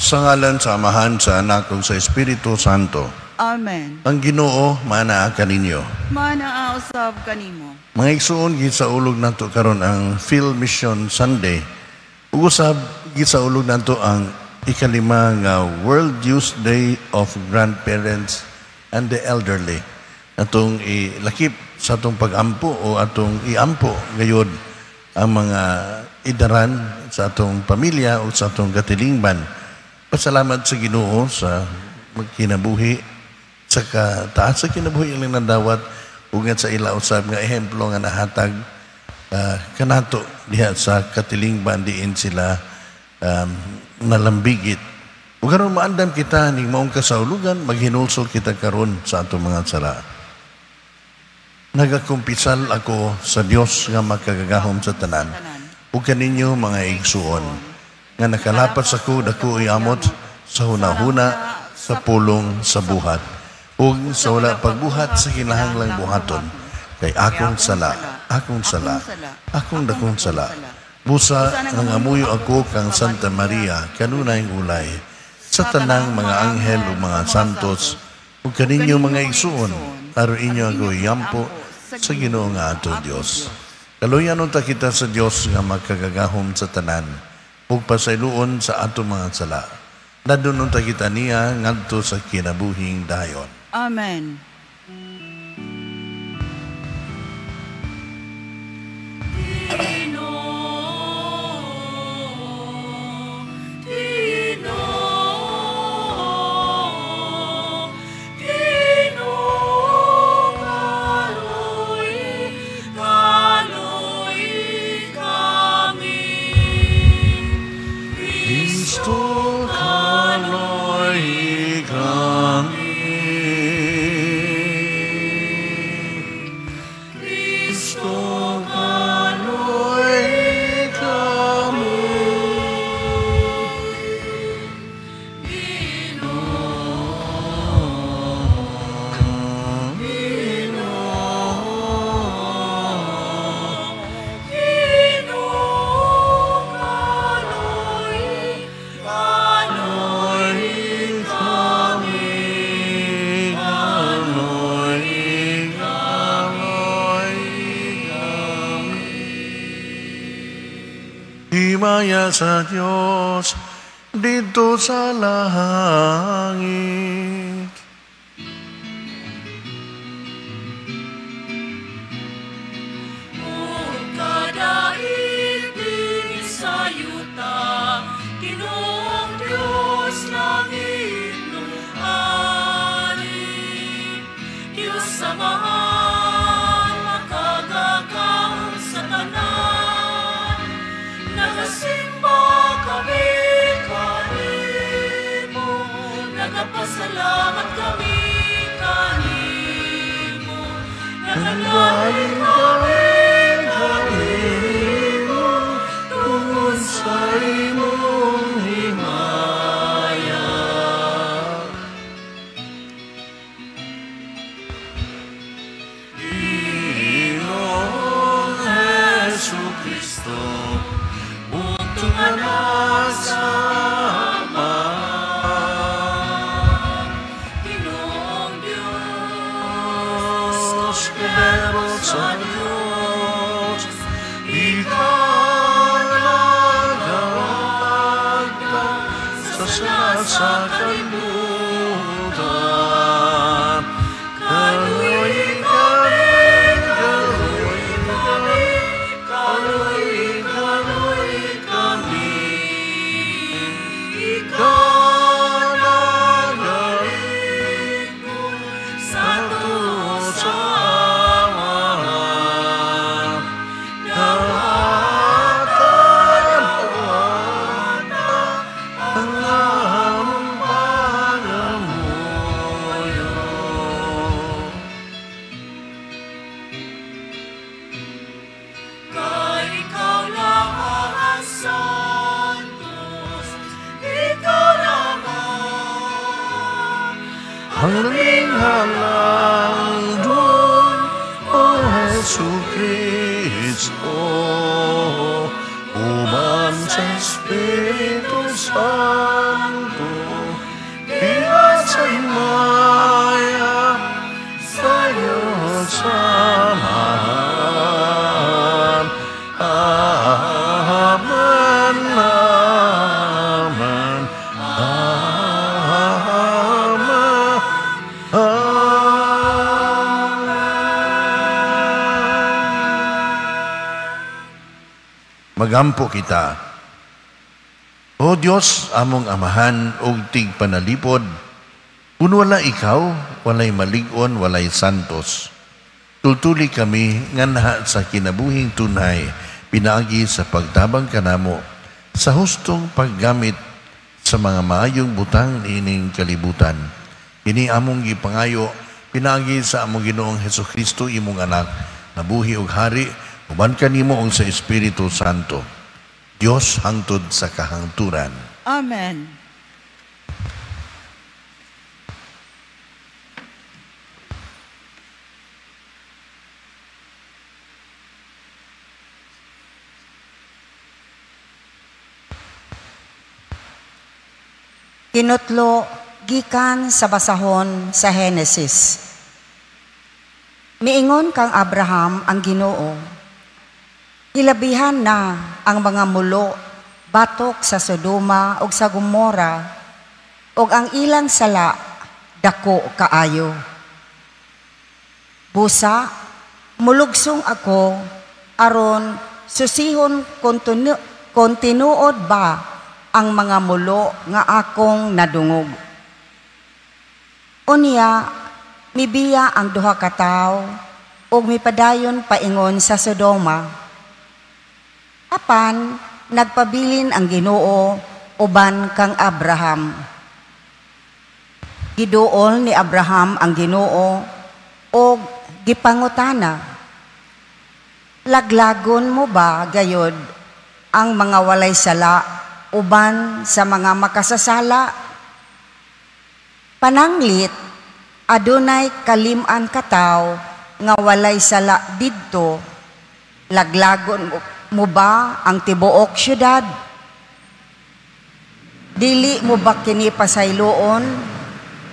Sa ngalan sa Amahan, sa Anak, ug sa Espiritu Santo. Amen. Ang Ginoo maanaa kaninyo. Maanaa usab kanimo. Mga igsuon, gisaulog nato karon ang Field Mission Sunday. Ug usab gisaulog nato ang ikalima nga World Youth Day of Grandparents and the Elderly. Atong ilakip sa atong pag-ampo o atong iampo gayod ang mga idaran sa atong pamilya o sa atong katilingban. Pasalamat sa Ginoo sa magkinabuhi sa kataas sa kinabuhi ilang nadawat ug sa ila usab nga ehemplo nga nahatag kanato diha sa katilingban diin sila nalambigit. Ug karon maandam kita ning maong kasaulugan, maghinulsol kita karon sa atong mga sala. Nagakumpisal ako sa Dios nga makagagahom sa tanan ug kaninyo mga igsuon nga nakalapas ako dako iamot sa hunahuna, sa pulong, sa buhat ug sa wala pagbuhat sa kinahanglang buhaton, kay akong sala, akong sala, akong dakong sala. Busa nangamuyo ako kang Santa Maria, kanunay ulay, sa tanang mga anghel ug mga santos, ug kaninyo mga igsuon, aron inyo ako iyampo sa Ginoo nga atong Dios. Kaluyan unta kita sa Dios nga makagagahom sa tanan, ug pasayloon sa atong mga sala. Nadun unta kita niya ngadto sa kinabuhing dayon. Amen. Himaya sa Diyos dito sa langit. Ug kadaigdig sa yuta, Ginoong Diyos langit luhari. Diyos Amahan, makagagahom sa tanan, nagasimba kami kanimo, nagapasalamat kami kanimo, nagagaling kami kanimo, tungod sa imong himaya. Ginoong Jesu-Kristo, bugtong anak sa Ama. Ginoong Diyos, Kordero sa Diyos, ikaw nagawagda sa sala sa kalibutan. Kaluoy kami, kaluoy kami, kaluoy, kaluoy kami. Ikaw nagalikod sa sa sa Amahan. Dawatan, dawatan ang among pangamuyo. Kay ikaw lamang ang santos, ikaw lamang ang labing halang doon, O Jesu-Kristo, uban sa Espiritu Santo. Magampo kita. O Dios, among amahan ug tigpanalipod, kun wala ikaw, walay malig-on, walay santos. Tultuli kami nga naha sa kinabuhing tunay, pinaagi sa pagtabang kanamo sa hustong paggamit sa mga maayong butang niining kalibutan. Kini among gipangayo pinaagi sa among Ginoong Hesukristo, imong anak, nabuhi og hari uban kanimo ug sa Espiritu Santo. Dios hangtod sa kahangturan. Amen. Kinutlo gikan sa basahon sa Henesis. Miingon kang Abraham ang Ginoo, hilabihan na ang mga mulo batok sa Sodoma ug sa Gomora ug ang ilang sala dako kaayo. Busa mulugsong ako aron susihon kon tinuod ba ang mga mulo nga akong nadungog. Unya mibiya ang duha ka tawo ug mipadayon paingon sa Sodoma. Apan nagpabilin ang Ginoo uban kang Abraham. Giduol ni Abraham ang Ginoo ug gipangutana, laglagon mo ba gayod ang mga walay sala uban sa mga makasasala? Pananglit adunay kalim-an ka tawo nga walay sala didto, laglagon mo ba ang tibuok syudad? Dili mo ba kini pasayloon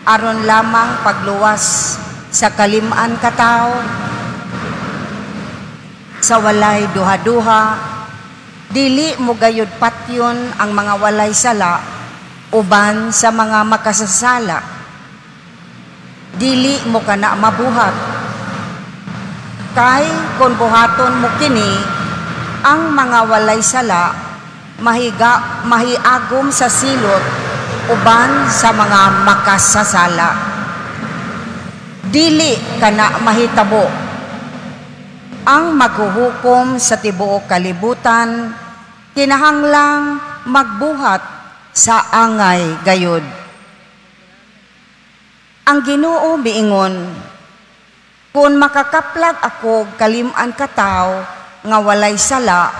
aron lamang pagluwas sa kalim-an ka tawo? Sa walay duha-duha, dili mo gayud patyon ang mga walay sala uban sa mga makasasala. Dili mo kana mabuhat. Kay kon buhaton mo kini, ang mga walay sala mahiagom sa silot uban sa mga makasasala. Dili kana mahitabo. Ang maghuhukom sa tibuok kalibutan kinahanglang magbuhat sa angay gayud. Ang Ginoo miingon, kun makakaplag ako kalim-an ka tawo nga walay sala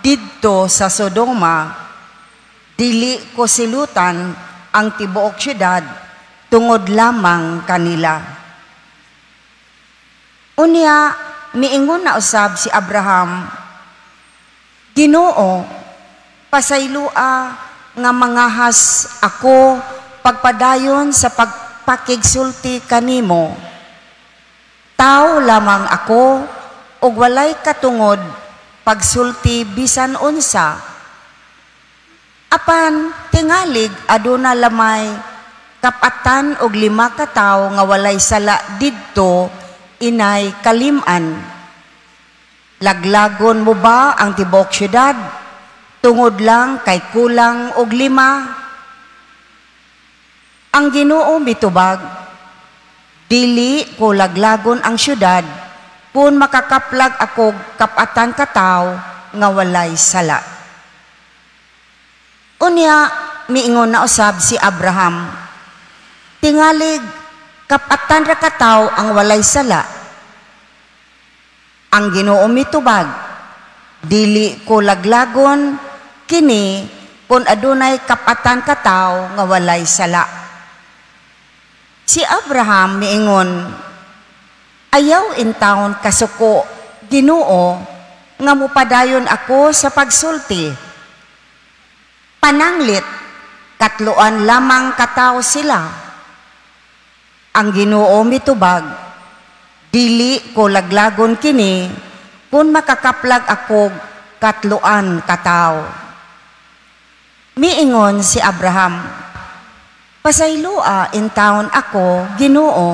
didto sa Sodoma, dili ko silutan ang tibuok syudad tungod lamang kanila. Unya miingon na usab si Abraham, Ginoo, pasaylua nga mangahas ako pagpadayon sa pagpakigsulti kanimo. Tawo lamang ako ug walay katungod pagsulti bisan unsa. Apan tingalig aduna lamay kapatan og 5 ka tawo nga walay sala didto inay kalim-an. Laglagon mo ba ang tibuok syudad tungod lang kay kulang og 5? Ang Ginoo mitubag, dili ko laglagon ang syudad kung makakaplag ako kapatan ka tawo nga walay sala. Unya miingon na usab si Abraham, tingalig kapatan ra ka tawo ang walay sala. Ang Ginoo mitubag, dili ko laglagon kini kung adunay kapatan ka tawo nga walay sala. Si Abraham miingon, ayaw intawon kasuko, Ginoo, nga mupadayon ako sa pagsulti. Pananglit, katloan lamang katawo sila. Ang Ginoo mitubag, dili ko laglagon kini kung makakaplag ako katloan katawo. Miingon si Abraham, pasaylua intawon ako, Ginoo,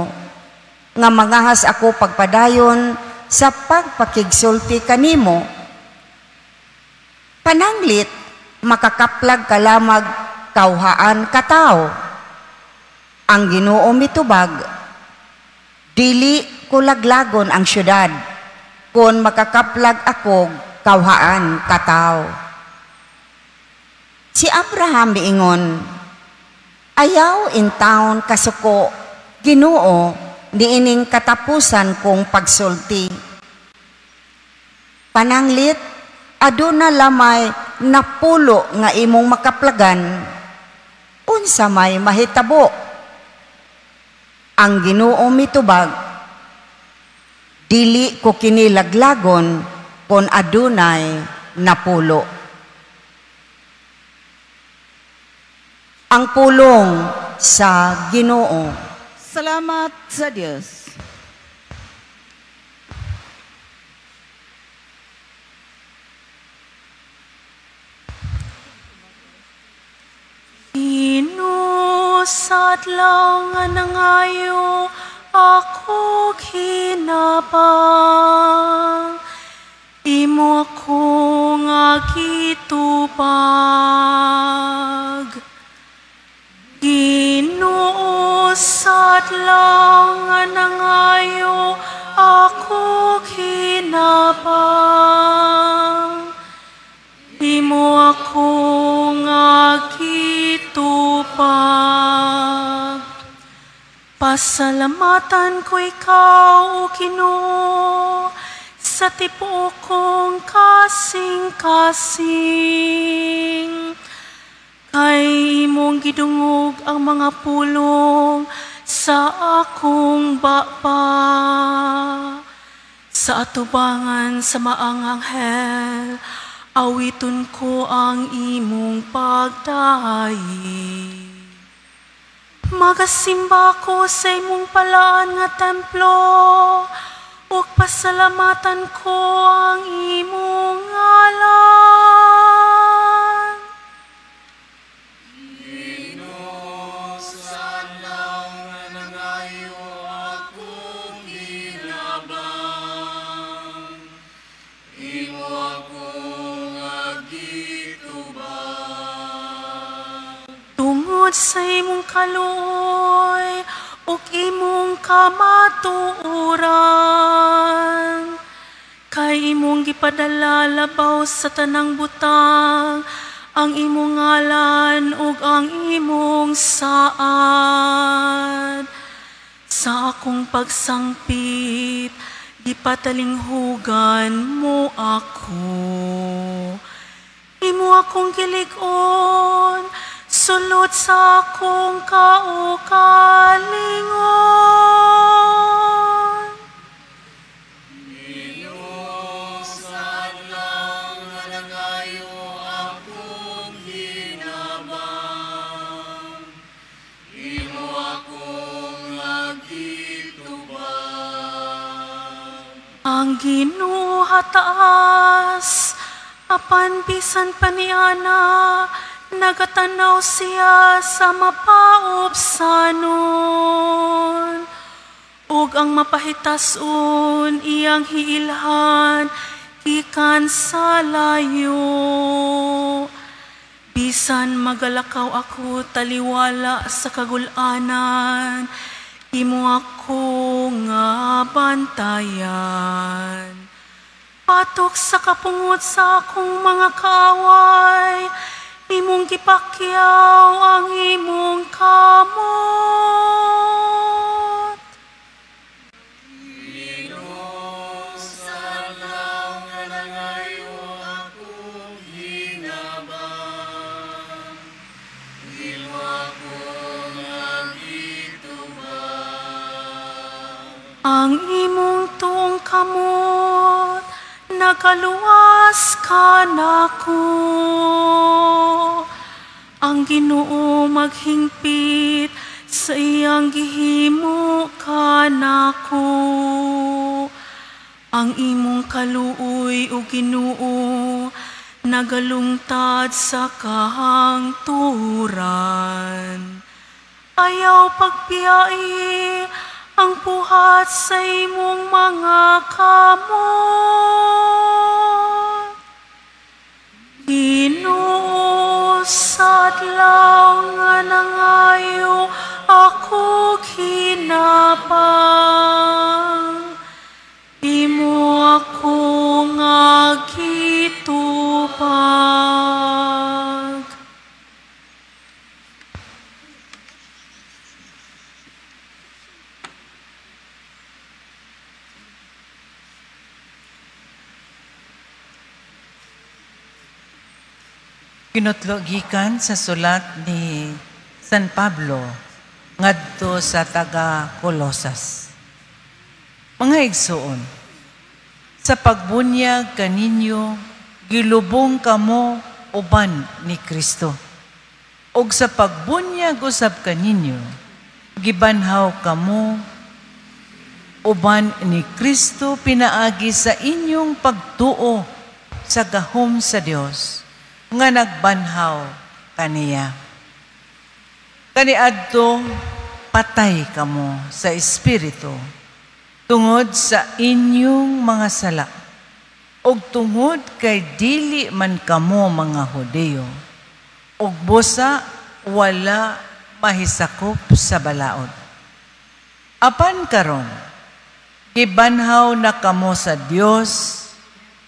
nga mangahas ako pagpadayon sa pagpakigsulti kanimo. Pananglit makakaplag ka lamag kawhaan ka tawo. Ang Ginoo mitubag, dili ko laglagon ang syudad kon makakaplag ako kawhaan ka tawo. Si Abraham miingon, ayaw in town kasuko, Ginoo, niining katapusan kong pagsulti. Pananglit, aduna lamay napulo nga imong makaplagan, unsa may mahitabo? Ang Ginoo mitubag, dili ko kini laglagon kon adunay napulo. Ang pulong sa Ginoo. Salamat sa Dios. Ginoo, sa adlaw nga nangayo ako hinabang, imo ako nga gitubag. Ginoo, sa adlaw nga nangayo ako hinabang, imo ako nga gitubag. Pasalamatan ko ikaw, O Ginoo, sa tibuok kong kasing-kasing. Kay imong gidungog ang mga pulong sa akong baba. Sa atubangan sa maang anghel, awiton ko ang imong pagdayi. Magasimba ko sa imong palaan nga templo, ug pasalamatan ko ang imong ngalan. Ginoo, sa adlaw nga nangayo akong hinabang, imo ako nga gitubag. Tungod sa imong kaluoy ug imong kamatuoran, kay imong gipadala labaw sa tanang butang ang imong ngalan ug ang imong saad. Sa akong pagsangpit, gipatalinghugan mo ako. Imo akong gilig-on, sulod sa akong kaugalingon. Ginoo, sa adlaw nga nangayo akong hinabang, imo akong nga gitubag. Ang Ginoo hataas, apan bisan pa niana, nagatanaw siya sa mapaubsanon. Ug ang mapahitason iyang hiilhan gikan sa layo. Bisan magalakaw ako taliwala sa kagulanan, imo ako nga bantayan. Patok sa kapungot sa akong mga kaaway, imong gipakyaw ang imong kamot. Ginoo, sa adlaw nga nangayo akong hinabang, imo ako nga gitubag. Ang imong tuong kamot nagaluwas ka nako. Ang Ginoo maghingpit sa iyang gihimo kanako. Ang imong kaluoy, o Ginoo, nagalungtad sa kahangturan. Ayaw pagbiyae ang buhat sa imong mga kamot. Ginoo, sa adlaw nga nangayo ako hinabang, imo ako nga gitubag. Kinutlo gikan sa sulat ni San Pablo ngadto sa taga Colosas. Mga igsoon, sa pagbunyag kaninyo gilubong kamo uban ni Kristo. Ug sa pagbunyag usab kaninyo gibanhaw kamo uban ni Kristo pinaagi sa inyong pagtuo sa gahom sa Dios nga nagbanhaw kaniya. Kaniadto patay kamo sa espiritu tungod sa inyong mga sala ug tungod kay dili man kamo mga Hudiyo ug busa wala mahisakop sa balaod. Apan karon gibanhaw na kamo sa Dios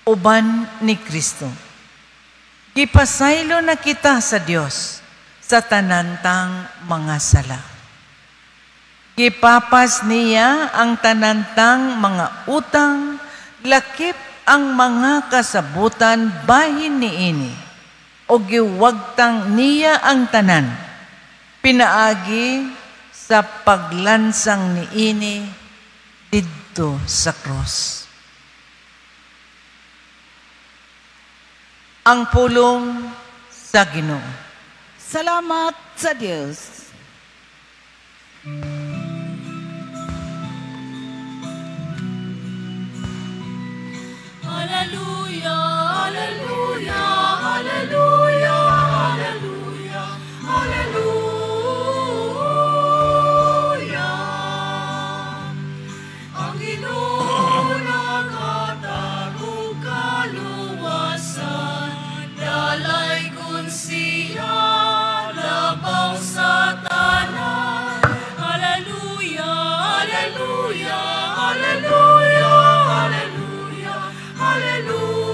uban ni Kristo. Gipasaylo na kita sa Dios sa tanantang mga sala. Gipapas niya ang tanantang mga utang, lakip ang mga kasabutan bahin niini, o giwagtang niya ang tanan, pinaagi sa paglansang niini didto sa krus. Ang pulong sa Ginoo. Salamat sa Dios. Hallelujah, hallelujah, hallelujah, hallelujah, hallelujah. Ang Ginoo naghatag og kaluwasan, dalay kun siya labaw sa tanan. Hallelujah, hallelujah, hallelujah, hallelujah, hallelujah.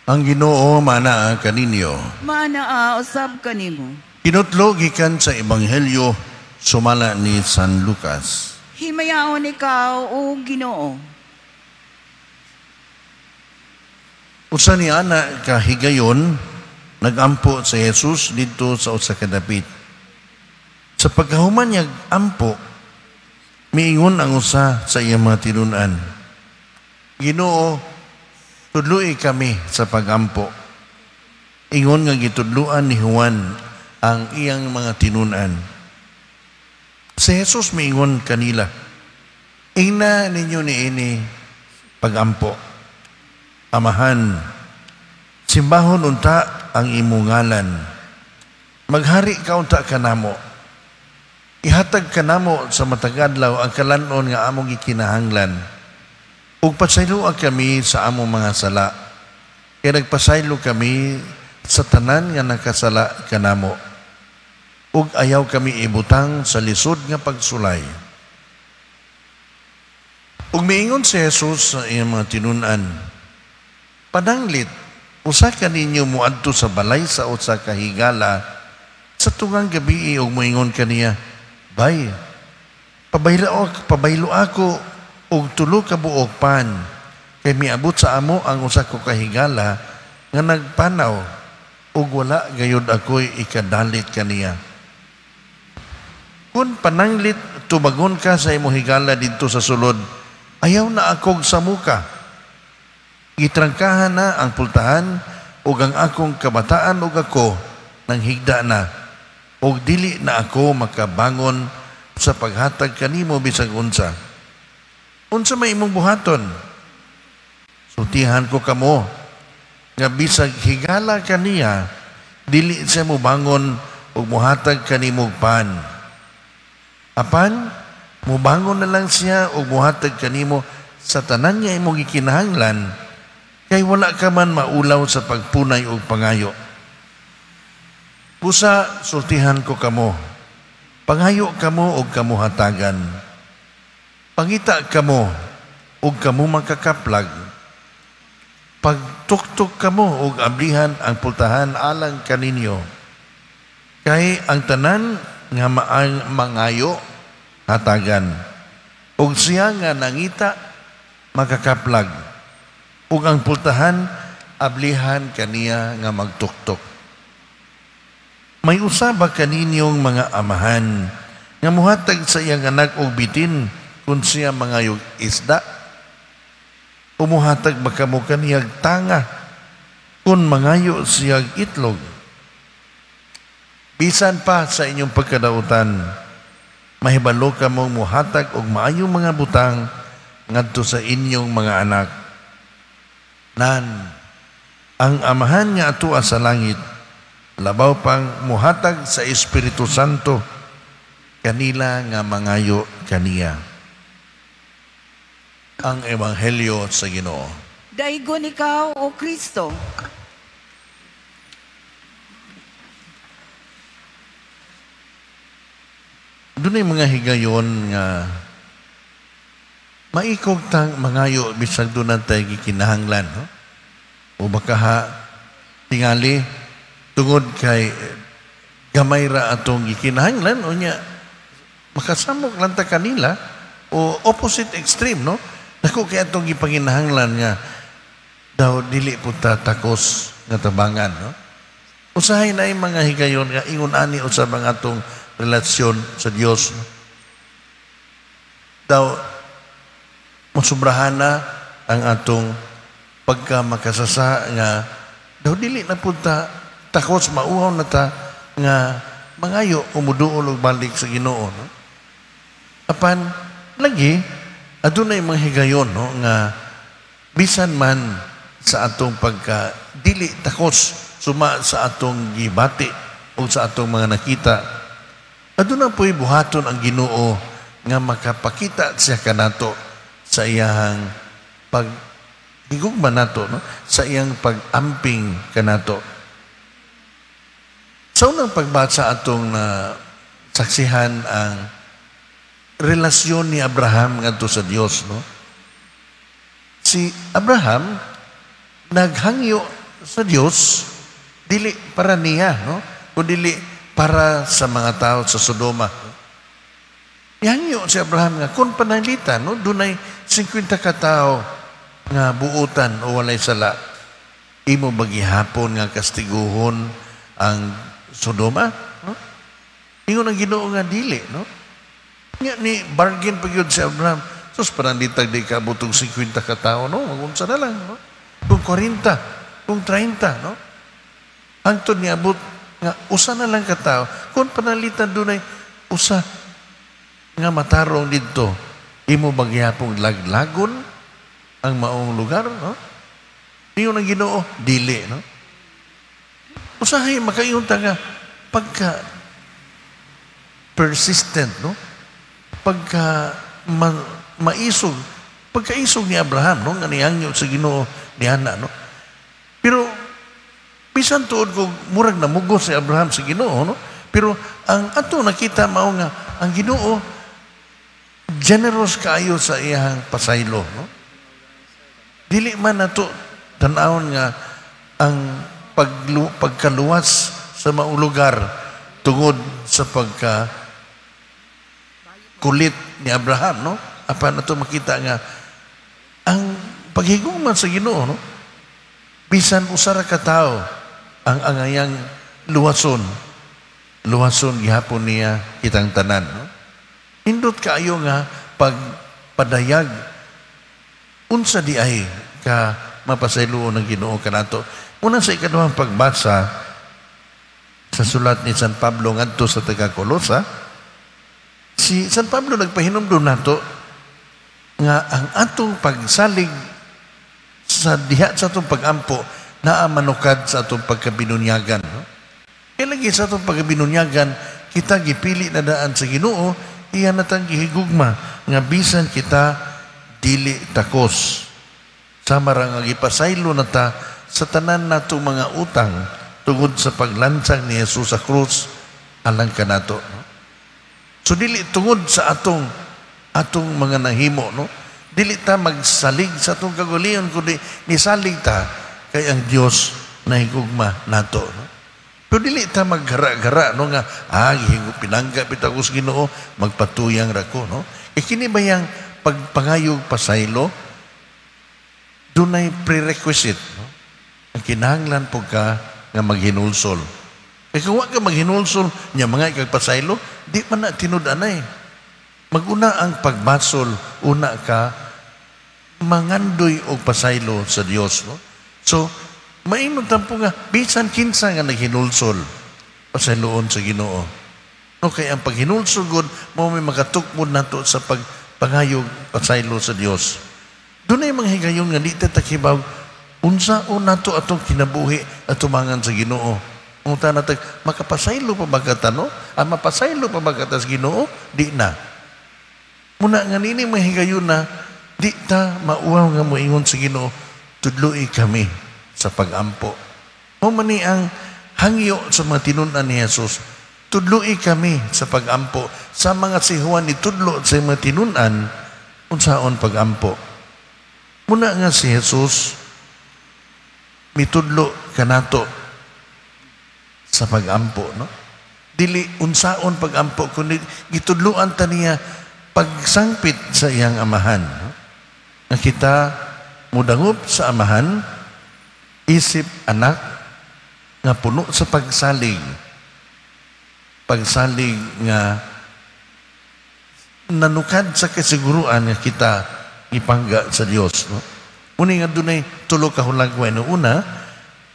Ang Ginoo manaa kaninyo. Maanaa usab kanimo. Kinutlo gikan sa Ebanghelyo sumala ni San Lucas. Himayaon ikaw o Ginoo. Usa ni ana kahigayon nagampo sa Jesus didto sa usa ka dapit. Sa pagkahuman niya ampo, miingon ang usa sa iyang mga tinun-an. Ginoo, tudloi kami sa pagampo. Ingon nga gitudluan ni Juan ang iyang mga tinun-an. Si Jesus miingon kanila, ingna ninyo niini pagampo. Amahan, simbahon unta ang imong ngalan. Maghari ka unta kanamo. Ihatag kanamo sa matag adlaw ang kalan-on nga among gikinahanglan. Ug pasayloa kami sa among mga sala. Kay nagpasaylo kami sa tanan nga nakasala kanamo. Ug ayaw kami ibutang sa lisod nga pagsulay. Ug miingon si Jesus sa iyang mga tinun-an, pananglit, usa ka ninyo moadto sa balay sa usa ka higala sa tungang gabi ug moingon kaniya, bay, pabaylo ako og tulo ka buok pan, kay miabot sa amo ang usa ko ka higala nga nagpanaw ug wala gayud ako'y ikadalit kaniya. Kun pananglit tubagon ka sa imong higala didto sa sulod, ayaw na akog sa muka. Gitrangkahan na ang pultahan ug ang akong kabataan ug ako nang higda na, ug dili na ako makabangon sa paghatag kanimo bisag unsa. Unsa may imong buhaton? Sultihan ko kamo nga bisag higala kaniya, dili siya mobangon ug mohatag kanimo pan. Apan Mubangon na lang siya ug muhatag kanimo sa tanan nga imong gikinahanglan, kay wala ka man maulaw sa pagpunay og pangayo. Busa sultihan ko kamo, pangayo kamo og kamo hatagan. Pangita kamo og kamo makakaplag. Pagtuktok kamo og ablihan ang pultahan alang kaninyo. Kay ang tanan nga maang mangayo hatagan, ug siya nga nangita makakaplag, ug ang pultahan ablihan kaniya nga magtuktok. May usa ba kaninyong mga amahan nga muhatag sa iyang anak og bitin kung siya mangayog isda? O muhatag ba kamo kaniyag tanga kung mangayo siyag itlog? Bisan pa sa inyong pagkadautan, mahibalo kamong muhatag og maayong mga butang ngadto sa inyong mga anak. Nan, ang amahan nga atua sa langit, labaw pang muhatag sa Espiritu Santo kanila nga mangayo kaniya. Ang Ebanghelyo sa Ginoo. Daigon ikaw, O Kristo. Dunay mga higayon nga maikog tang mangayo bisag dunan tay gikinahanglan, no? O baka ha tingali tungod kay gamay ra atong gikinahanglan, o nya makasamok lang ta kanila, o opposite extreme, no? Dako kay atong gipanginahanglan nga daw dili pud ta takos nga tabangan, no? Usahay na mga higayon nga ingon ani usab ang atong relasyon sa Dios. Daw masubrahan na ang atong pagka makasasa nga daw dili na pud ta takos, mauhaw na ta nga mangayo o muduol og balik sa Ginoo, no? Apan lagi adunay mga higayon, no, nga bisan man sa atong pagka dili takos suma sa atong gibati o sa atong mga nakita, aduna po'y buhaton ang Ginoo nga makapakita siya kanato sa iyang paghigugma nato, no? Sa iyang pag-amping kanato. Sa unang pagbasa atong saksihan ang relasyon ni Abraham ngadto sa Dios, no? Si Abraham naghangyo sa Dios dili para niya, no? Kundi para sa mga tao sa Sodoma. Ihangyo si Abraham nga kung pananglitan, no, dunay 50 ka tawo nga buutan o walay sala, imo bagihapon nga kastiguhon ang Sodoma, no? Ingon ang Ginoo nga dili, no? Nga ni bargain pa gyud si Abraham. Sus, pananglitag di ka abot og 50 ka tawo, no? Magunsa na lang, no? Kung 40, kung 30, no? Hangtod niabot nga usa na lang ka tawo, kung pananglitan dunay usa nga matarong didto, imo bagyapong laglagon ang maong lugar, no? Ingon ang Ginoo, dili, no? Usahay makaingon ta nga pagka persistent, no? Pagka maisog, pagkaisog ni Abraham, no, nga nihangyo sa Ginoo ni ana, no? Pero bisan tuod kung murag namugos si Abraham sa Ginoo, no? Pero ang ato nakita mao nga ang Ginoo generous kaayo sa iyang pasaylo, no? Dili man nato tan-awon nga ang pagkaluwas sa maong lugar tungod sa pagka kulit ni Abraham, no? Apan nato makita nga ang paghigugma sa Ginoo, no? Bisan usa ra ka tawo ang angayang luwason, luwason gihapon niya kitang tanan, no? Indot kaayo nga pagpadayag unsa di ay ka mapasayloon ng Ginoo kanato. Una sa ikaduhang pagbasa sa sulat ni San Pablo ngadto sa taga Colosa, si San Pablo nagpahinumdum nato nga ang atong pagsalig sa diha sa atong pagampo naa manukad sa atong pagkabinunyagan, no? Kaya lagi sa atong pagkabinunyagan, kita gipili na daan sa Ginoo, Iya natang gihigugma nga bisan kita dili takos. Sama ra nga gipasaylo na ta sa tanan nato mga utang tungod sa paglansang ni Jesus sa krus alang kanato. No? So dili tungod sa atong atong mga nahimo, no? Dili ta magsalig sa atong kagulingon, kundi nisalig ta kay ang Dios nahigugma nato, no? Pero dili ta maggara-gara, no, nga gihingo pinangga bitaw ko sa Ginoo, magpatuyang ra ko, no? E kini ba yang pagpangayog pasaylo dunay prerequisite, no? Ang kinahanglan po ka nga maghinulsol. Kay kung wa ka maghinulsol nya mga ikagpasaylo, di man na tinud-anay. Maguna ang pagbasol, una ka mangandoy og pasaylo sa Dios, no? So maingon tampo nga bisan kinsa nga naghinulsol, pasayloon sa Ginoo. No, kay ang paghinulsol gud mao may makatukmod nato sa pagpangayog pasaylo sa Dios. Dunay mga higayon nga di ta takibaw unsaon nato atong kinabuhi at tumangan sa Ginoo. Unta natag makapasaylo pa ba ka, no? Ah, mapasaylo pa ba ka sa Ginoo? Di na. Muna nga nini mga higayon na di ta mauwaw nga moingon sa Ginoo, tudloi kami sa pagampo. Mao man ni ang hangyo sa mga tinun-an ni Jesus, tudloi kami sa pagampo. Sa mga si Juan nitudlo sa mga tinun-an unsaon pagampo. Muna nga si Jesus mitudlo kanato sa pagampo, no? Dili unsaon pagampo, kundi gitudloan ta niya pagsangpit sa iyang amahan, no? Nga kita mudangup sa amahan isip anak nga puno sa pagsalig. Pagsalig nga nanukad sa kasiguruan nga kita ipangga sa Dios, no? Muni nga dunay tulo ka hulagway, no? Una,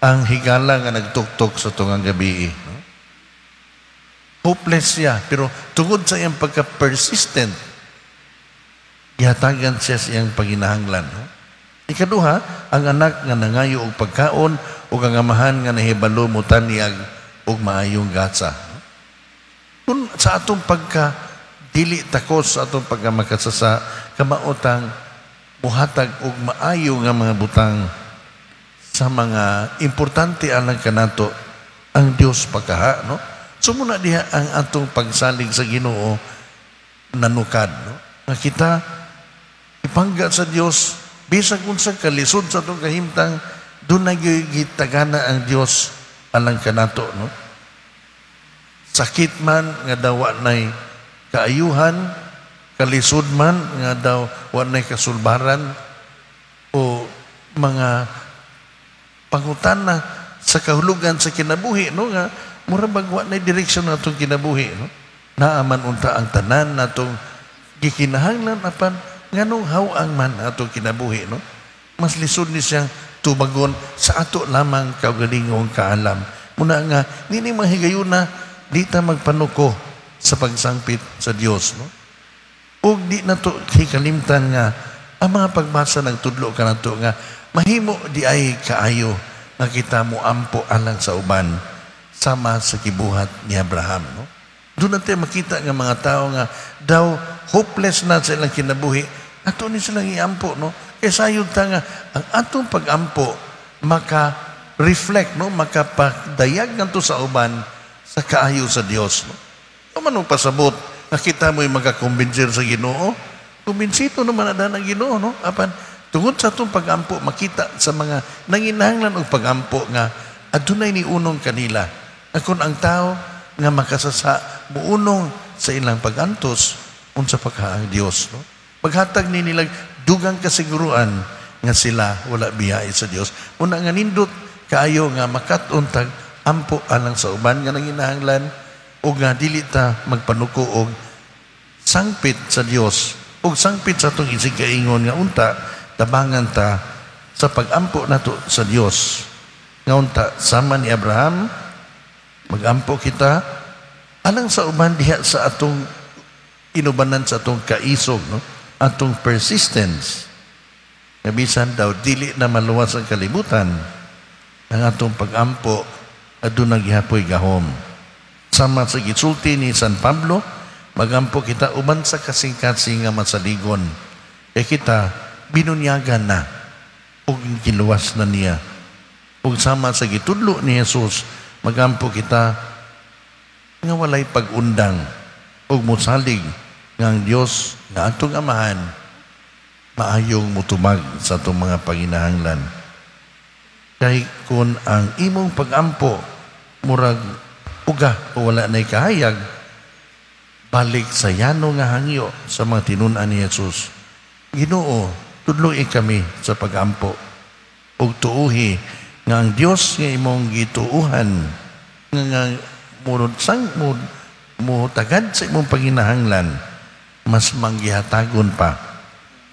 ang higala nga nagtuktok sa tungang gabi, no? Hopeless siya, pero tungod sa iyang pagka-persistent, gihatagan siya sa iyang paginahanglan, no? Ikaduha, ang anak nga nangayo og pagkaon ug ang amahan nga nahibalo motanyag og maayong gasa. Kung sa atong pagka dili takos, sa atong pagka makasasa, kamaotang muhatag og maayo nga mga butang sa mga importante alang kanato ang Dios pagkaha, no? So muna diha ang atong pagsalig sa Ginoo nanukad, no? Nga kita ipangga sa Dios bisag unsa kalisod sa atong kahimtang, dunay gitagana ang Dios alang kanato, no? Sakit man nga daw wa nay kaayuhan, kalisod man nga daw wa nay kasulbaran, o mga pangutana sa kahulugan sa kinabuhi, no, nga mura bag wa nay direksyon atong kinabuhi, no? Naaman unta ang tanan natong gikinahanglan apan nganong haw-ang man atong kinabuhi, no? Mas lisod ni siyang tubagon sa ato lamang kaugalingong kaalam. Muna nga nini mga higayuna di ta magpanuko sa pagsangpit sa Dios, no? Ug di nato hikalimtan nga ang mga pagbasa nagtudlo kanato nga mahimo di ay kaayo nga kita moampo alang sa uban sama sa kibuhat ni Abraham, no? Doon natin makita nga mga tao nga daw hopeless na sa ilang kinabuhi, ato ni silang iampo, no? Kaya sayod ta nga ang atong pagampo maka-reflect, no? Makapadayag ngadto sa uban sa kaayo sa Dios, no? O manong pasabot nakita mo'y makakumbinser sa Ginoo, kumbinsido naman na ang Ginoo, no? Apan tungod sa atong pagampo makita sa mga nanginahanglan og pagampo nga adunay ni unong kanila. Akon ang tao nga makasasa muunong sa ilang pagantos unsa pa ka ang Dios, no? Paghatag ni nila dugang kasiguruan nga sila wala biyai sa Dios. Una nga nindot kaayo nga makat-on tag ampo alang sa uban nga nanginahanglan o nga dili ta magpanuko og sangpit sa Dios og sangpit sa atong isigkaingon nga unta tabangan ta sa pagampo nato sa Dios. Nga unta sama ni Abraham magampo kita alang sa uban diha sa atong inubanan sa atong kaisog, no? Atong persistence. Nga bisan daw dili na maluwas ang kalibutan, ang atong pagampo aduna gihapoy gahom. Sama sa gisulti ni San Pablo, Magampo kita uban sa kasing-kasing nga masaligon. E kita binunyagan na ug giluwas na niya. Ug sama sa gitudlo ni Jesus, magampo kita nga walay pag-undang ug mosalig nga ang Dios nga atong Amahan maayong mutubag sa atong mga panginahanglan. Kay kun ang imong pagampo murag uga o wala na'y kahayag, balik sa yano nga hangyo sa mga tinun-an ni Jesus. Ginoo, tudloi kami sa pagampo ug tuuhi nga ang Dios nga imong gituuhan nga murod sang mo tagad sa imong panginahanglan, mas manggihatagon pa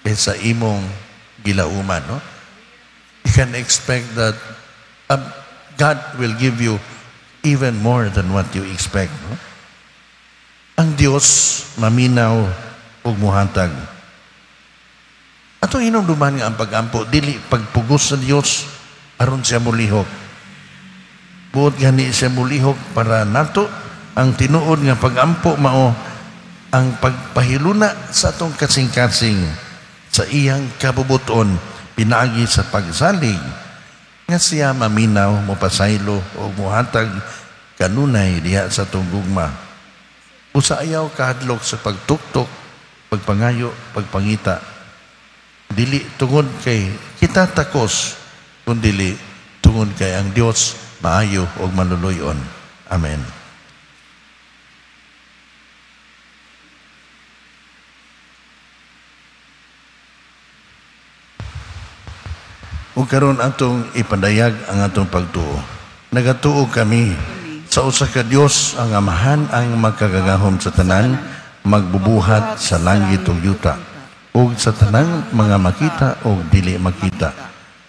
kaysa imong gilauman, no? You can expect that God will give you even more than what you expect, no? Ang Dios maminaw ug muhatag. Atong hinumduman nga ang pagampo dili pagpugos sa Dios aron siya mulihok. Buot gani siya mulihok para nato. Ang tinuod nga pagampo mao ang pagpahiluna sa atong kasing-kasing sa iyang kabubuton pinaagi sa pagsalig nga siya maminaw, mopasaylo o muhatag kanunay diha sa atong gugma. Usa ayaw kahadlok sa pagtuktok, pagpangayo, pagpangita. Dili tungod kay kita takos, kundili tungod kay ang Dios maayo ug maluluyon. Amen. Ug karon atong ipadayag ang atong pagtuo. Nagatuo kami sa usa ka Dios, ang Amahan, ang magkagagahom sa tanan, magbubuhat sa langit ug yuta, ug sa tanang mga makita ug dili makita.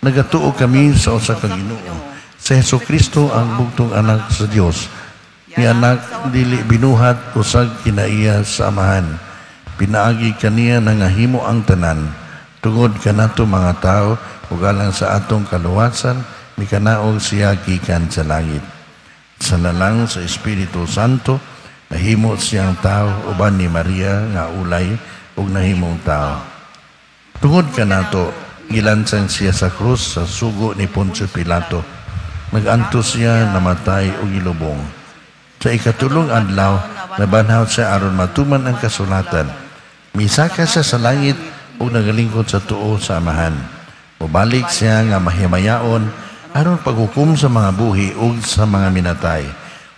Nagatuo kami sa usa ka Ginoo, sa Hesukristo ang bugtong anak sa Dios. Ni anak dili binuhat usag kinaiya sa Amahan. Pinaagi kaniya nangahimo ang tanan. Tungod kanato mga tao ug alang sa atong kaluwasan, mikanaog siya gikan sa langit. Sa lalang sa Espiritu Santo, nahimo siyang tao uban ni Maria nga ulay ug nahimong tao. Tungod kanato, gilansang siya sa krus sa sugo ni Poncio Pilato. Nagantos siya, namatay ug gilubong. Sa ikatulong adlaw, nabanhaw siya aron matuman ang kasulatan. Misaka siya sa langit ug nagalingkod sa tuo sa Amahan. Mubalik siya nga mahimayaon aron paghukom sa mga buhi ug sa mga minatay,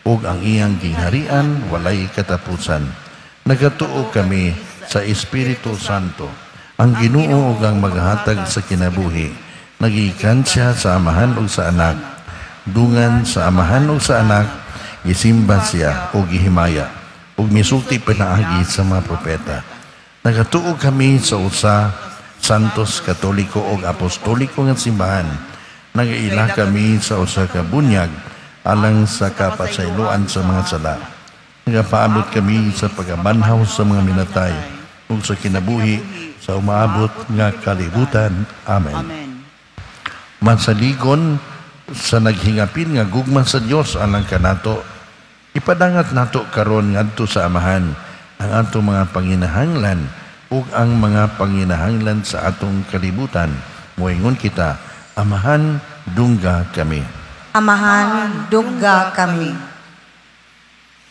ug ang iyang gingharian walay katapusan. Nagatuo kami sa Espiritu Santo, ang Ginoo ug ang maghatag sa kinabuhi. Nagikan siya sa Amahan ug sa Anak. Dungan sa Amahan ug sa Anak, gisimba siya ug gihimaya, ug misulti pinaagi sa mga propeta. Nagatuo kami sa usa Santos, Katoliko ug Apostoliko nga simbahan. Nagaila kami sa usa ka bunyag alang sa kapasayloan sa mga sala. Nagapaabot kami sa pagabanhaw sa mga minatay ug sa kinabuhi sa umaabot nga kalibutan. Amen. Masaligon sa naghingapin nga gugma sa Dios alang kanato, ipadangat nato karon ngadto sa Amahan ang atong mga panginahanglan ug ang mga panginahanglan sa atong kalibutan. Moingon kita, Amahan, dungga kami. Amahan, dungga kami.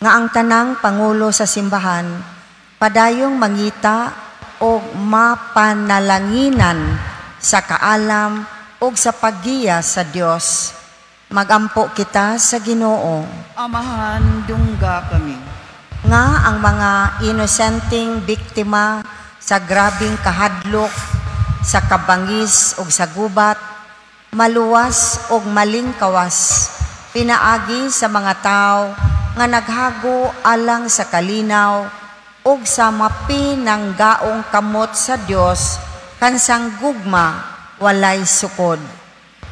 Nga ang tanang pangulo sa simbahan padayong mangita og mapanalanginan sa kaalam ug sa paggiya sa Dios. Magampo kita sa Ginoo. Amahan, dungga kami. Nga ang mga inosenteng biktima sa grabing kahadlok, sa kabangis ug sa gubat, maluwas ug malingkawas, pinaagi sa mga tao nga naghago alang sa kalinaw ug sa mapinanggaong kamot sa Dios kansang gugma walay sukod.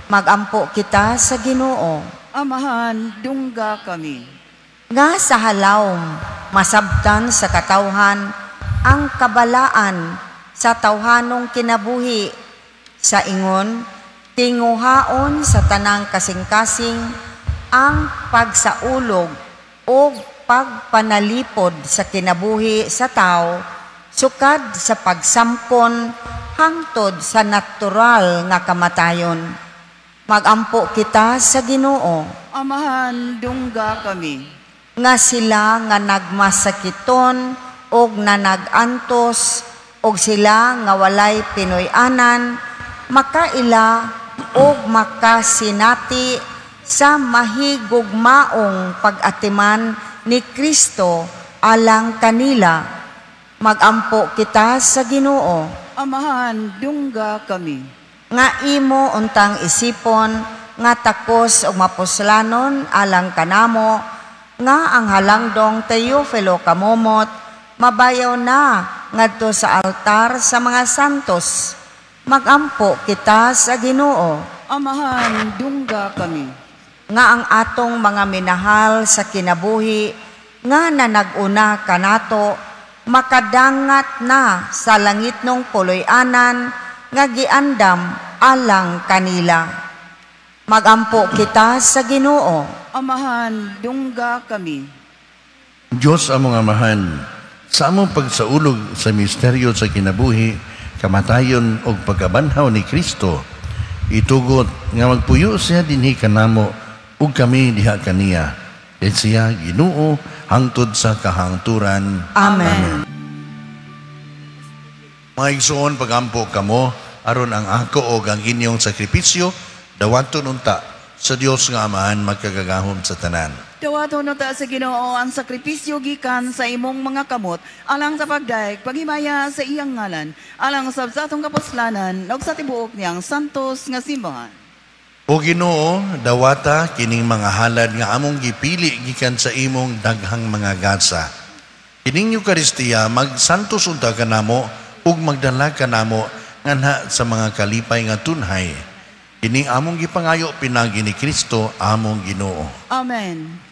Magampo kita sa Ginoo. Amahan, dungga kami. Nga sa halawm masabtan sa katawhan ang kabalaan sa tawhanong kinabuhi, sa ingon tinguhaon sa tanang kasing-kasing ang pagsaulog o pagpanalipod sa kinabuhi sa tao sukad sa pagsamkon hangtod sa natural nga kamatayon. Magampo kita sa Ginoo. Amahan, dungga kami. Nga sila nga nagmasakiton og nanagantos og sila nga walay Pinoy-anan makaila og makasinati sa mahigugmaong pag-atiman ni Kristo alang kanila. Magampo kita sa Ginoo. Amahan, dungga kami. Nga imo untang isipon nga takos og mapuslanon alang kanamo nga ang halangdong Teofilo Camomot mabayaw na ngadto sa altar sa mga santos. Magampo kita sa Ginoo. Amahan, dungga kami. Nga ang atong mga minahal sa kinabuhi nga nanag-una kanato makadangat na sa langitnong puloy-anan nga giandam alang kanila. Magampo kita sa Ginoo. Amahan, dungga kami. Diyos among Amahan, sa among pagsaulog sa misteryo sa kinabuhi, kamatayon og pagkabanhaw ni Kristo, itugot nga magpuyo siya dinhi kanamo ug kami diha kaniya. Kay siya Ginoo hangtod sa kahangturan. Amen. Mga igsoon, pagampo kamo aron ang ako og ang inyong sakripisyo dawaton unta sa Dios nga Amahan magkagagahom sa tanan. Dawaton unta sa Ginoo ang sakripisyo gikan sa imong mga kamot alang sa pagdaig paghimaya sa iyang ngalan, alang sa atong kapuslanan ug sa tibuok niyang santos nga simbahan. O Ginoo, dawata kining mga halad nga among gipili gikan sa imong daghang mga gasa. Kining Eukaristiya magsantos unta kanamo ug magdala kanamo nganha sa mga kalipay nga tunhay. Kining among gipangayo pinagi ni Kristo among Ginoo. Amen.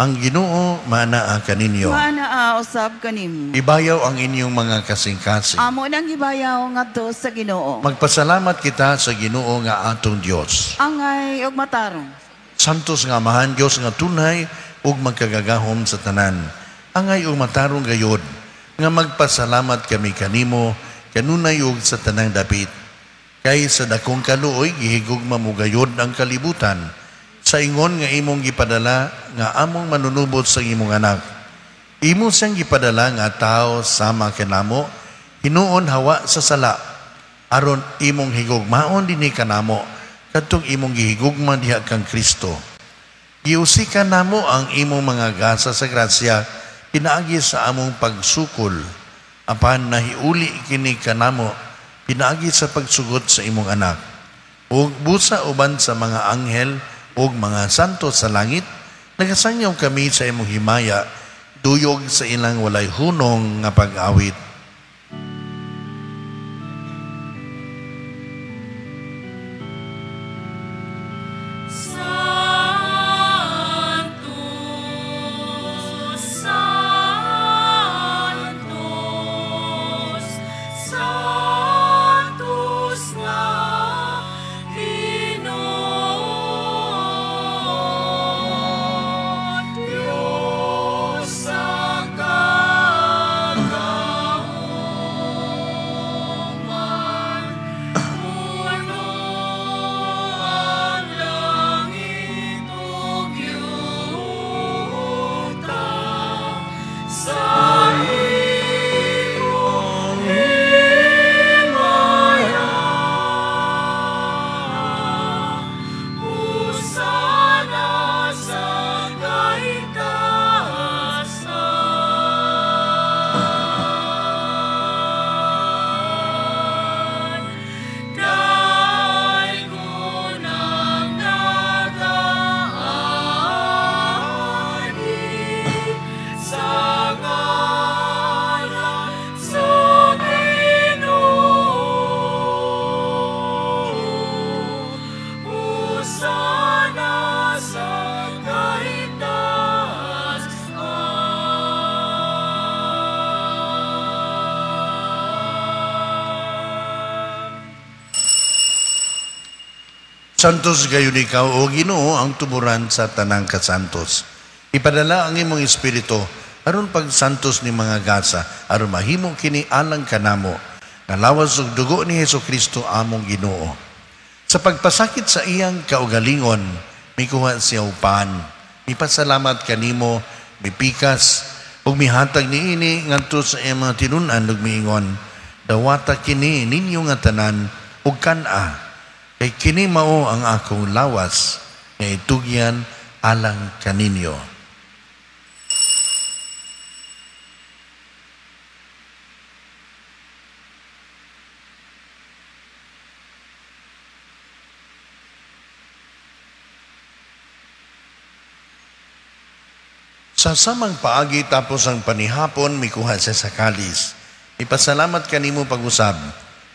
Ang Ginoo maanaa kaninyo. Maanaa usab kanimo. Ibayaw ang inyong mga kasing-kasing. Amo nang ibayaw ngadto sa Ginoo. Magpasalamat kita sa Ginoo nga atong Dios. Angay ug matarong. Santos nga Amahan, Dios nga tunay ug magkagagahom sa tanan. Angay ug matarong gayod nga magpasalamat kami kanimo kanunay ug sa tanang dapit. Kay sa dakong kaluoy gihigugma mo gayod ang kalibutan sa ingon nga imong gipadala nga among manunubot sa imong anak. Imo siyang gipadala nga tao sama kanamo, hinuon hawa sa sala, aron imong higugmaon dinhi kanamo, kadtong imong gihigugma diha kang Kristo. Giusikan namo ang imong mga gasa sa grasya, pinaagi sa among pagsukol, apan nahiuli kini kanamo, pinaagi sa pagsugot sa imong anak. Ug busa uban sa mga anghel ug mga santo sa langit, nagasangyaw kami sa imong himaya, duyog sa ilang walay hunong nga pag-awit. Santos, Santos, Santos nga Ginoo, Dios sa kagahuman, puno ang langit ug yuta sa imong himaya. Hosana sa kaitaasan. Daygon ang nagaani sa ngalan sa Ginoo. Hosana sa kaitaasan. Santos gayon ikaw, o Ginoo, ang tuburan sa tanang kasantos. Ipadala ang imong espiritu aron pagsantos ni mga gasa, aron mahimo kini alang kanamo nga lawas ug dugo ni Hesukristo among Ginoo. Sa pagpasakit sa iyang kaugalingon, mikuha siya upan, mipasalamat kanimo, mipikas ug mihatag niini ngadto sa iyang mga tinun-an ug miingon, dawata kini ninyo nga tanan ug kan-a, kay kini mao ang akong lawas nga itugyan alang kaninyo. Sa samang paagi tapos ang panihapon, mikuha siya sa kalis. Ipasalamat kanimo pag-usab.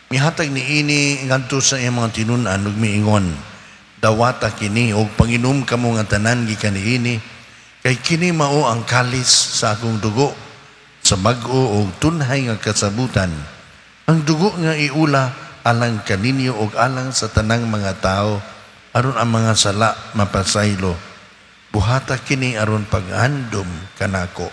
Mihatag niini ngadto sa iyang mga tinun-an ug miingon, dawata kini og panginom kamo nga tanan gikan niini, kay kini mao ang kalis sa akong dugo sa bag-o og tunhay nga kasabutan. Ang dugo nga iula alang kaninyo og alang sa tanang mga tawo aron ang mga sala mapasaylo. Buhata kini aron paghandom kanako.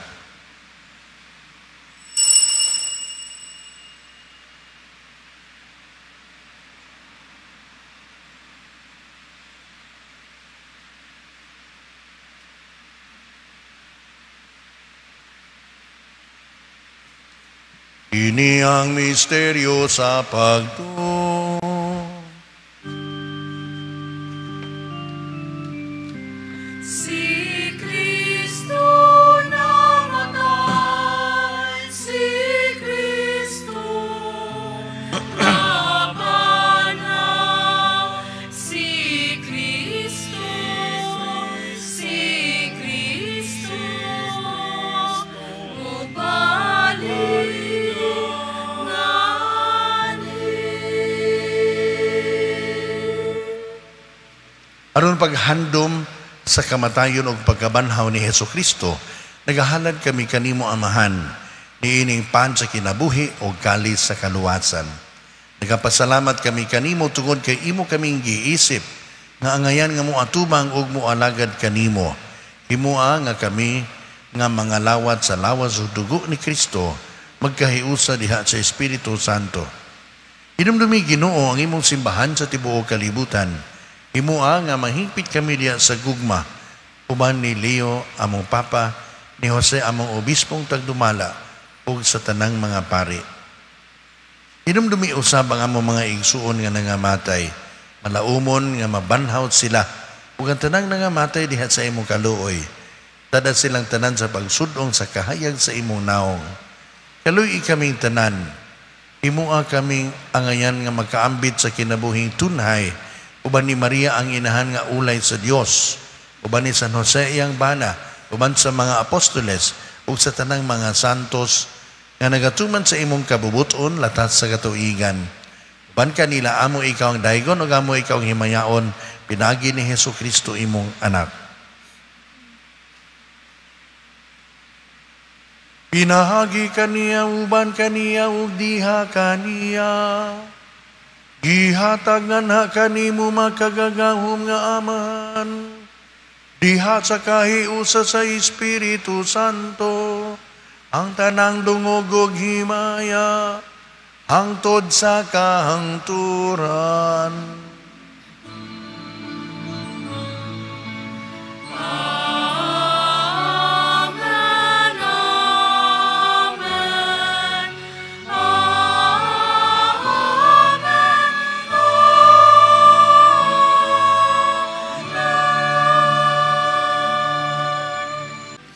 Ini ang misteryo sa pagtuo. Si Kristo namatay, si Kristo nabanhaw, si Kristo, si Kristo mubalik nganhi. Aron paghandom sa kamatayon ug pagkabanhaw ni Hesukristo, nagahalad kami kanimo Amahan, niining pan sa kinabuhi o kalis sa kaluwasan. Nagapasalamat kami kanimo tungod kay imo kaming giisip nga angayan nga moatubang ug moalagad kanimo. Himoa nga kami nga mga lawat sa lawas ug dugo ni Kristo magkahiusa diha sa Espiritu Santo. Hinumdumi Ginoo ang imong simbahan sa tibuok kalibutan. Himoa nga mahingpit kami diha sa gugma, uban ni Leo among Papa, ni Jose among Obispong tagdumala, ug sa tanang mga pari. Hinumdumi usab ang among mga igsuon nga nangamatay, malaumon nga mabanhaw sila, ug ang tanang nangamatay diha sa imong kaluoy. Tada silang tanan sa pagsudong sa kahayag sa imong naong. Kaluoy kaming tanan, himoa kaming angayan nga makaambit sa kinabuhing tunhay, uban ni Maria ang inahan nga ulay sa Dios, uban ni San Jose iyang bana, uban sa mga apostoles ug sa tanang mga santos nga nagatuman sa imong kabubuton latat sa katuigan. Uban kanila amo ikaw ang daygon ug amo ikaw ang himayaon pinaagi ni Hesukristo imong anak. Pinahagi kaniya, uban kaniya ug diha kaniya. Gihatag nganha kanimo makagagahom nga Amahan, diha sa kahiusa sa Espiritu Santo, ang tanang dungog ug himaya, hangtod sa kahangturan. Amen, amen, amen, amen.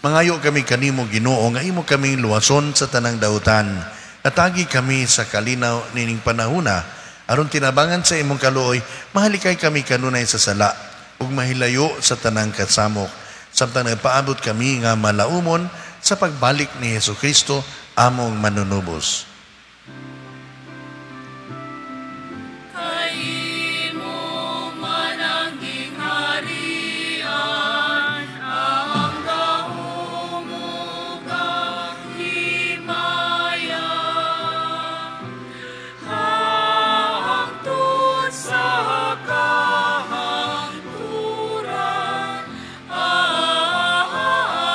Mangayo kami kanimo Ginoo nga imo kaming luwason sa tanang dautan. Atagi kami sa kalinaw nining panahuna aron tinabangan sa imong kaluoy, mahalikay kami kanunay sa sala ug mahilayo sa tanang kasamok, samtang nagpaabot kami nga malaumon sa pagbalik ni Hesukristo among manunubos. Kay imo man ang gingharian, ang gahom ug ang himaya, hangtod sa kahangturan. Amen.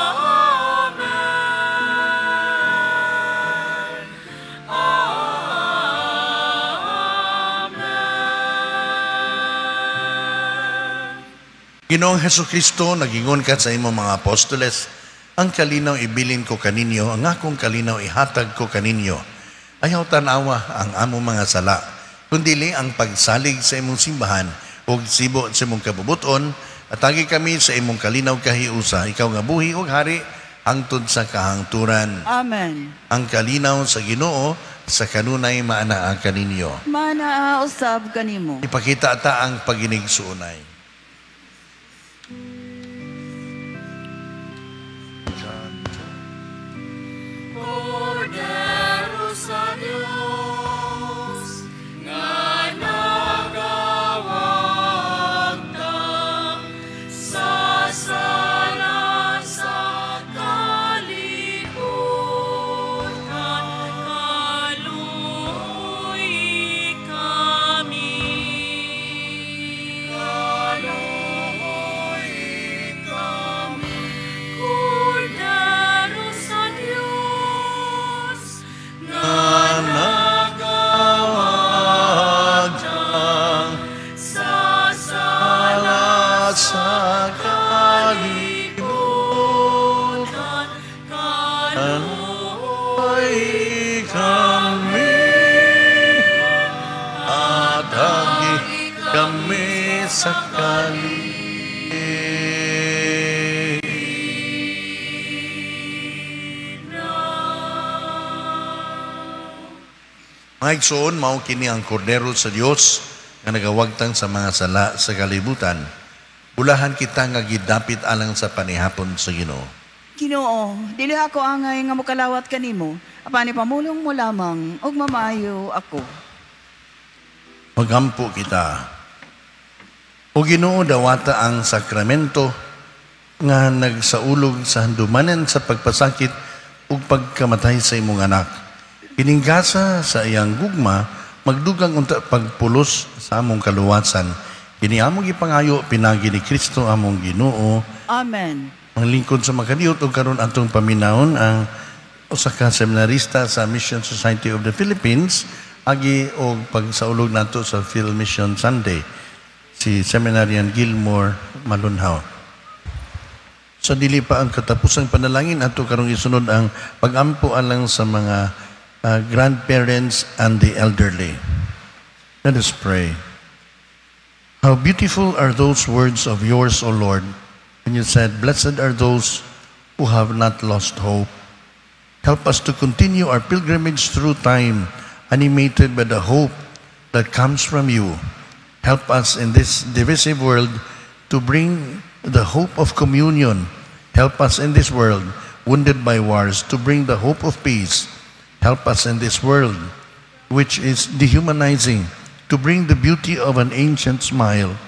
Ginoong Hesus Kristo, nagingon ka sa imong mga apostoles, "Ang kalinaw ibilin ko kaninyo, ang akong kalinaw ihatag ko kaninyo. Ayaw tanawa ang among mga sala, kundili ang pagsalig sa imong simbahan ug sibo sa imong kabubuton, atagi kami sa imong kalinaw kahiusa, ikaw nga buhi ug hari hangtod sa kahangturan." Amen. Ang kalinaw sa Ginoo sa kanunay maanaa kaninyo. Manaa usab kanimo. Ipakita ta ang paginigsuonay. Kordero sa Dios nga nagawagtang sa sala sa kalibutan, kaluoy kami. Kaluoy kami. Kordero sa Dios nga nagawagtang sa sala sa kalibutan, kaluoy kami, atagi kami sa kali. Mga igsoon, mao kini ang Kordero sa Dios nga nagawagtang sa mga sala sa kalibutan. Bulahan kita nga gidapit alang sa panihapon sa Ginoo. Ginoo, dili ako angay nga mokalawat kanimo, apan ipamulong mo lamang ug mamayo ako. Magampo kita. O Ginoo, dawata ang sakramento nga nagsaulog sa handumanan sa pagpasakit ug pagkamatay sa imong anak. Kining gasa sa iyang gugma magdugang unta pagpulos sa among kaluwasan. Kini among gipangayo pinagi ni Kristo among Ginoo. Amen. Ang lingkod sa makaliot ug karon atong paminawon ang usa ka seminarista sa Mission Society of the Philippines agi og pagsaulog nato sa Phil Mission Sunday, si Seminarian Gilmore Malunhaw. Sa dili pa ang katapusang panalangin, ato karong isunod ang pagampo alang sa mga grandparents and the elderly. Let us pray. How beautiful are those words of yours, O Lord, when you said, "Blessed are those who have not lost hope." Help us to continue our pilgrimage through time, animated by the hope that comes from you. Help us in this divisive world to bring the hope of communion. Help us in this world, wounded by wars, to bring the hope of peace. Help us in this world, which is dehumanizing, to bring the beauty of an ancient smile.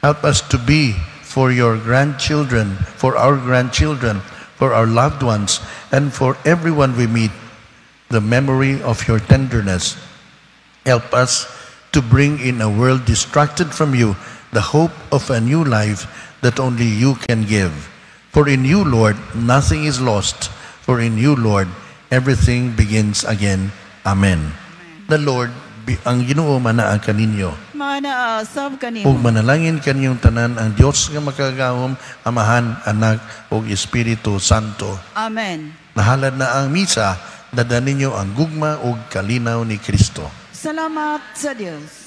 Help us to be for your grandchildren, for our grandchildren, for our loved ones, and for everyone we meet, the memory of your tenderness. Help us to bring in a world distracted from you the hope of a new life that only you can give. For in you, Lord, nothing is lost. For in you, Lord, everything begins again. Amen. The Lord, be, ang Ginoo manaa kaninyo. Manaa sab kanimo. Ug manalangin kaninyong tanan ang Dios nga makagagahom, Amahan, Anak, ug Espiritu Santo. Amen. Nahalad na ang misa, dada ninyo ang gugma ug kalinaw ni Kristo. Salamat sa Dios.